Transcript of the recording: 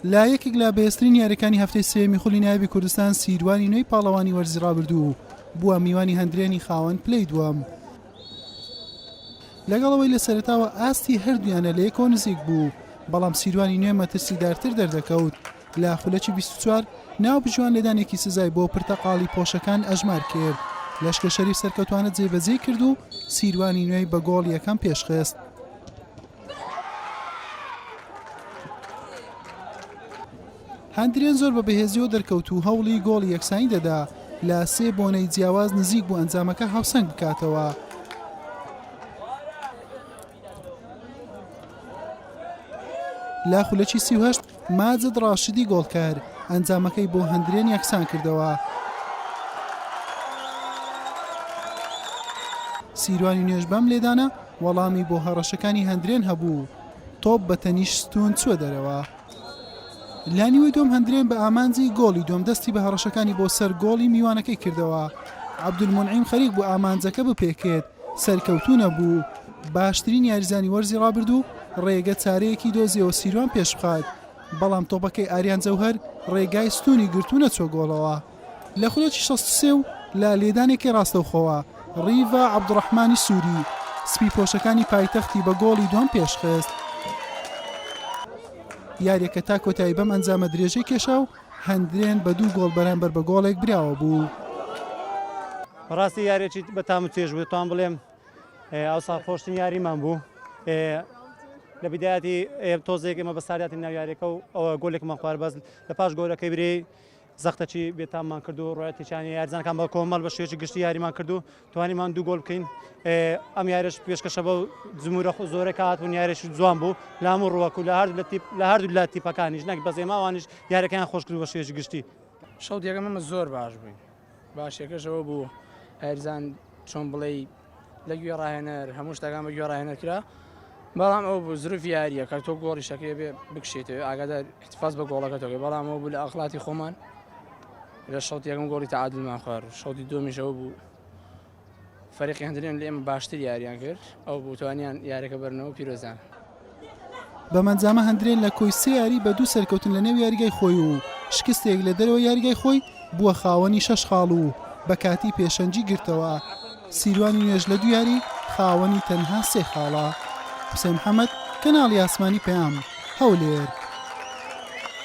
لە یەکێک لە بەهێزترین یاریەکانی هەفتەی سێیەمی خولی نایابی کوردستان سیروانی نوێی پاڵەوانی وەرزی رابردوو بووە میوانی هەندرێنی خاوەن پلەی دووەم. لەگەڵ ئەوەی لە سەرەتاوە ئاستی هەردوویانە لە یەکەوە نزیک بوو، بەڵام سیروانی نوێ مەترسیدارتر دەردەکەوت. لە خولەکی 24 ناوبژیوان لێدانێکی سزای بۆ پرتەقاڵی پۆشەکان ئەژمار کرد، لەشکر شەریف سەرکەوتوانە جێبەجێی کرد و سیروانی نوێی بە گۆڵ یەکەم پێشخست. هەندرێن زۆر بە بەهێزیەوە دەرکەوت و هەوڵی گۆڵی یەکسانی دەدا، لە سێ بۆنەی جیاواز نزیک بوو ئەنجامەکە هاوسەنگ بکاتەوە. لە خولەکی 38 ماجد ڕاشدی گۆڵکەر ئەنجامەکەی بۆ هەندرێن یەکسان کردەوە. سیروانی نوێش بەم لێدانە وەڵامی بۆ هەڕەشەکانی هەندرێن هەبوو، تۆپ بە تەنیشت ستوون چووە دەرەوە. لە نیوەی دووەم هەندرێن بە ئامانجی گۆڵی دووەم دەستی بە هەڕەشەکانی بۆ سەر گۆڵی میوانەکەی کردەوە. عەبدولمونعیم خەریک بوو ئامانجەکە بپێکێت، سەرکەوتوو نەبوو. باشترین یاریزانی وەرزی رابردوو رێگە چارەیەکی دۆزیەوە سیروان پێشبخات، بەڵام تۆپەکەی ئاریان جەوهەر رێگای ستوونی گرت و نەچووە گۆڵەوە. لە خولەکی 63 و لە لێدانێکی راستەوخۆوە ریڤا عەبدولڕەحمانی سووری سپیپۆشەکانی پایتەختی بە گۆڵی دووەم پێشخست. یارییەکە تا کۆتایی بەم ئەنجامە درێژەی کێشا و هەندرێن بە دوو گۆڵ بەرامبەر بە گۆڵێک براوە بوو. بەڕاستی یاریەکی بە تام و چێژ بوو دەتوانم بڵێم ئەوساڵ خۆشترین یاریمان بوو لە بدایەتی تۆزێک ئێمە بە سارداتی ناو یاریەکە و ئەوە گۆلێکمان خوارد بەس لە پاش گۆلەکەی برێ زەختەکی بێتاممان کرد و ڕۆیەتیچانی یاریزانەکان بە کۆمەڵ بە شێوەیەکی گشتی یاریمان کرد و توانیمان دوو گۆل بکەین ئەم یاریش پێشکەشە بەو جمهورە خۆ زۆرە کە هاتبوون یاریش جوان بوو لە هەموو ڕووەک و لە هەردوو لە تیپ لە هەردوو لە تیپەکانیش نەک بەس ئێمە ئەوانیش یاریەکەیان خۆش کرد بە شێوەیەکی گشتی. شەوت یەکەم ئێمە زۆر باش بووین باشیەکەش ئەوە بوو یاریزان چۆن بڵێی لە گوێ ڕاهێنەر هەموو شتەکان بە گوێ ڕاهێنەر کرا بەڵام ئەو بوو زروفی یاریە کە تۆ گۆڵی شەکەی بێ بکشێتەوە ئاگادار احتفاظ بە گۆڵەکە تۆکە بەڵام ئەو بوو لە ئەخلاتی خۆمان لە شەوتی یەکەم گۆڵی تەعادلمان خوارد شەوتی دووەمیش ئەوە بوو فەریقی هەندرێن لە ئێمە باشتر یاریان کرد ئەو بوو توانیان یاریەکە بەرنەوە پیرۆزیان. بەم ئەنجامە هەندرێن لە کۆی سێ یاری بە دوو سەرکەوتن لە نێو یاریگای خۆی و شکستێک لە دەرەوەی یاریگای خۆی بووە خاوەنی شەش خاڵ و بە کاتی پێشەنگی گرتەوە. سیروانی نوێش لە دوو یاری خاوەنی تەنها سێ خاڵە. حوسێن محەمەد، کەناڵی ئاسمانی پەیام، هەولێر.